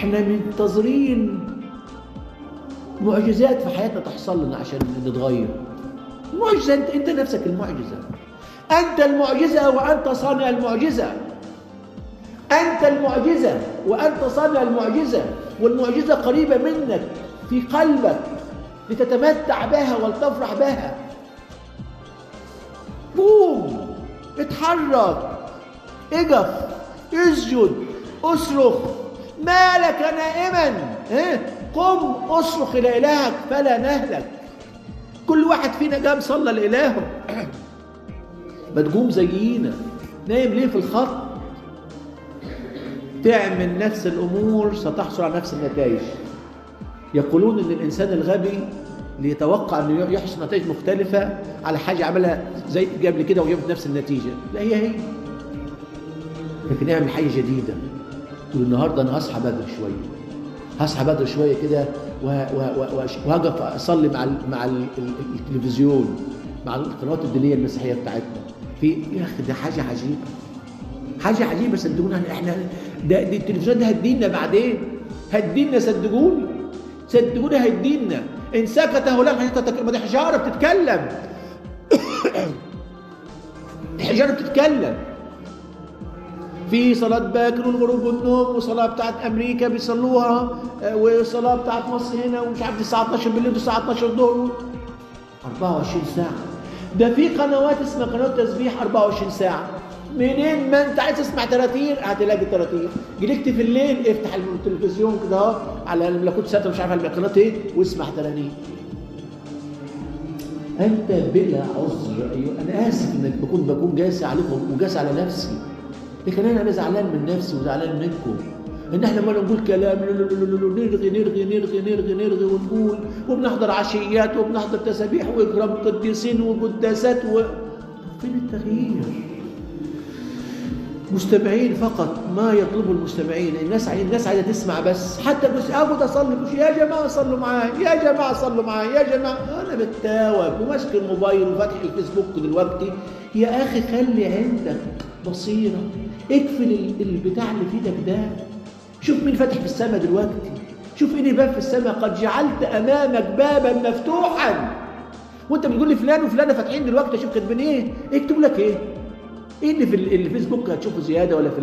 احنا منتظرين معجزات في حياتنا تحصل لنا عشان نتغير. معجزة، انت نفسك المعجزة، انت المعجزة وانت صانع المعجزة، انت المعجزة وانت صانع المعجزة، والمعجزة قريبة منك في قلبك لتتمتع بها ولتفرح بها. قوم، اتحرك، اقف، اسجد، اصرخ، ما لك نائما؟ قم اصرخ الى الهك فلا نهلك. كل واحد فينا قام صلى لالهة. ما تقوم زينا، نايم ليه في الخط؟ تعمل نفس الامور ستحصل على نفس النتائج. يقولون ان الانسان الغبي اللي يتوقع انه يحصل نتائج مختلفة على حاجة عملها زي قبل كده وجابت نفس النتيجة، لا هي هي. لكن اعمل حاجة جديدة. تقول النهارده انا هصحى بدري شوية، هصحى بدري شوية كده وهقف اصلي مع التلفزيون، مع القنوات الدينية المسيحية بتاعتنا. في يا اخي ده حاجة عجيبة، حاجة عجيبة صدقوني. احنا ده التلفزيون ده هدينا بعدين، هدينا صدقوني، صدقوني هيدينا. ان سكت هؤلاء ما دي حجارة بتتكلم، الحجارة بتتكلم. في صلاة باكر والغروب والنوم، وصلاة بتاعت أمريكا بيصلوها، وصلاة بتاعت مصر هنا، ومش عارف الساعة 12 بالليل والساعة 12 الظهر، 24 ساعة. ده في قنوات اسمها قنوات تسبيح 24 ساعة. منين ما أنت عايز تسمع تراتير هتلاقي تراتير. جلكت في الليل افتح التلفزيون كده على الملكوت ساتر مش عارف على القناة ايه واسمع ترانيم. أنت بلا عذر. أيوه أنا آسف إنك بكون جاسي عليكم وجاسي على نفسي، لكن انا زعلان من نفسي وزعلان منكم ان احنا ما نقول كلام نرغي نرغي نرغي نرغي نرغي ونقول، وبنحضر عشيات وبنحضر تسابيح واكرام قديسين وقداسات فين التغيير؟ مستمعين فقط، ما يطلبه المستمعين. الناس عايزه تسمع بس، حتى بس اقعد اصلي، مش يا جماعة صلوا معايا، يا جماعة صلوا معايا، يا جماعة. انا بتاوب وماسك الموبايل وفاتح الفيسبوك دلوقتي. يا اخي خلي عندك بصيرة، اقفل البتاع اللي في ايدك ده. شوف مين فاتح في السماء دلوقتي، شوف ايه باب في السماء. قد جعلت امامك بابا مفتوحا، وانت بتقول لي فلان وفلانه فاتحين دلوقتي، اشوف كاتبين ايه، اكتب لك ايه؟ ايه اللي في الفيسبوك هتشوفه زيادة، ولا في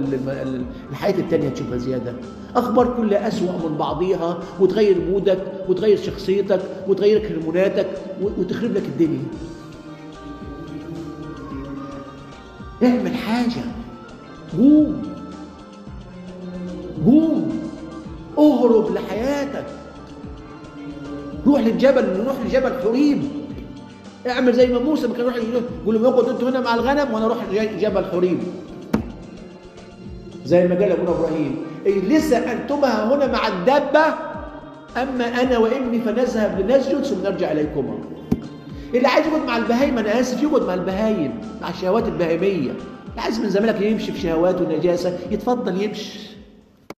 الحياة الثانية هتشوفها زيادة؟ اخبار كلها اسوأ من بعضيها، وتغير مودك وتغير شخصيتك وتغير هرموناتك وتخرب لك الدنيا. اعمل حاجة، قوم قوم، اهرب لحياتك، روح للجبل، نروح لجبل حريب. اعمل زي ما موسى ما كان يروح يقول لهم اقعدوا انتوا هنا مع الغنم وانا اروح جبل حريب، زي ما قال ابونا ابراهيم اجلسا انتما هنا مع الدابة اما انا وابني فنذهب لنسجد ثم نرجع اليكما. اللي عايز يقعد مع البهايم انا اسف يقعد مع البهايم، مع الشهوات البهيميه. اللي عايز من زمانك يمشي في شهوات ونجاسه يتفضل يمشي.